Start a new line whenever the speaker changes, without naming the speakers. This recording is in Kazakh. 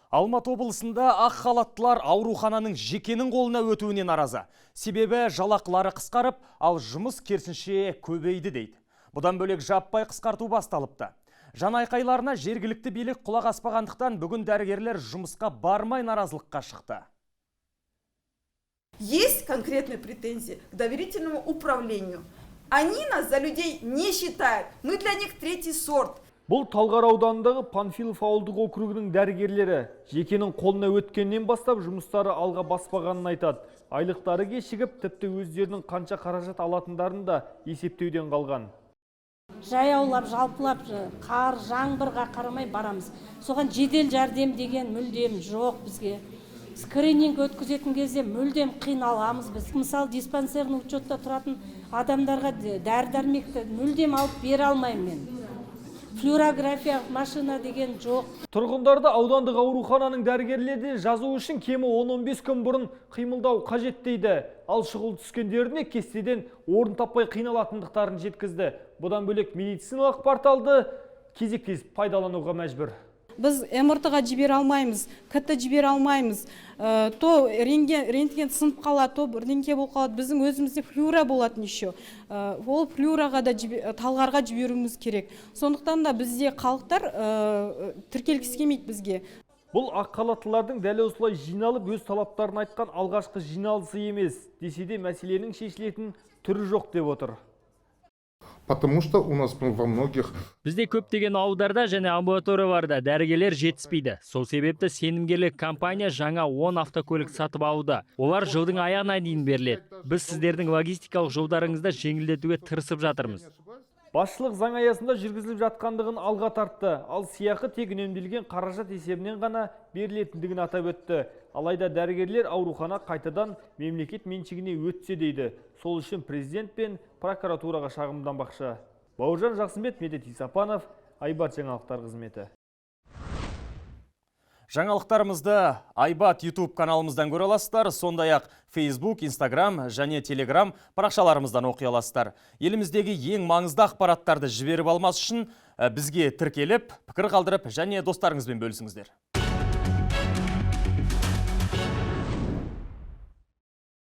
Алматы облысында ақ халаттылар аурухананың жекенің қолына өтуіне наразы. Себебі жалақылары қысқарып, ал жұмыс керісінше көбейді дейді. Бұдан бөлек, жаппай қысқарту басталыпты. Жан айқайларына жергілікті билік құлақ аспағандықтан, бүгін дәрігерлер жұмысқа бармай наразылыққа шықты.
Есть конкретные претензии к доверительному управлению. Они нас за людей не считают. Мы для них третий сорт.
Бұл Талғар ауданындағы Панфилов ауылдық округінің дәрігерлері. Жекенің қолына өткеннен бастап жұмыстары алға баспағанын айтады. Айлықтары кешігіп, тіпті өздерінің қанша қаражат алатындарын да есептеуден қалған.
Жаяулап, жалпылап, қар, жаңбырға қарамай барамыз. Соған жедел жәрдем деген мүлдем жоқ бізге. Скрининг өткізетін кезде мүлдем қиналамыз біз. Мысалы, диспансерный учетта тұратын адамдарға дәрі дәрмекті мүлдем алып бере алмаймын мен. Флюорография машина деген жоқ.
Тұрғындарды аудандық аурухананың дәрігерлеріне жазу үшін кемі 10-15 күн бұрын қимылдау қажет дейді. Ал шұғыл түскендеріне кестеден орын таппай қиналатындықтарын жеткізді. Бұдан бөлек, медициналық порталды кезектесіп пайдалануға мәжбүр.
Біз МРТ-ға жібере алмаймыз, КТ жібере алмаймыз. То рентген сынып қалады, то бірдеңке болып қалады. Біздің өзімізде флюора болатын еще. Ол флюораға да Талғарға жіберуіміз керек. Сондықтан да бізде халықтар тіркелгісі келмейді бізге.
Бұл ақ халаттылардың дәл осылай жиналып, өз талаптарын айтқан алғашқы жиналысы емес. Десе де, мәселенің шешілетін түрі жоқ деп отыр.
Потому что у нас во многих
Бізде көптеген ауылдарда және амбулаторияларда дәрігерлер жетіспейді. Сол себепті сенімгерлік компания жаңа 10 автокөлік сатып алуда. Олар жылдың аяғына дейін беріледі. Біз сіздердің логистикалық жолдарыңызды жеңілдетуге тырысып жатырмыз.
Басшылық заң аясында жүргізіліп жатқандығын алға тартты. Ал сыйақы тек үнемделген қаражат есебінен ғана берілетіндігін атап өтті. Алайда дәрігерлер аурухана қайтадан мемлекет меншігіне өтсе дейді. Сол үшін президент пен прокуратураға шағымданбақшы. Бауыржан Жақсымбет, Медет Исапанов, Айбат жаңалықтар қызметі.
Жаңалықтарымызды Айбат YouTube каналымыздан көре аласыздар, сондай-ақ Facebook, Instagram және Telegram парақшаларымыздан оқи аласыздар. Еліміздегі ең маңызды ақпараттарды жіберіп алмас үшін бізге тіркеліп, пікір қалдырып және достарыңызбен бөлісіңіздер.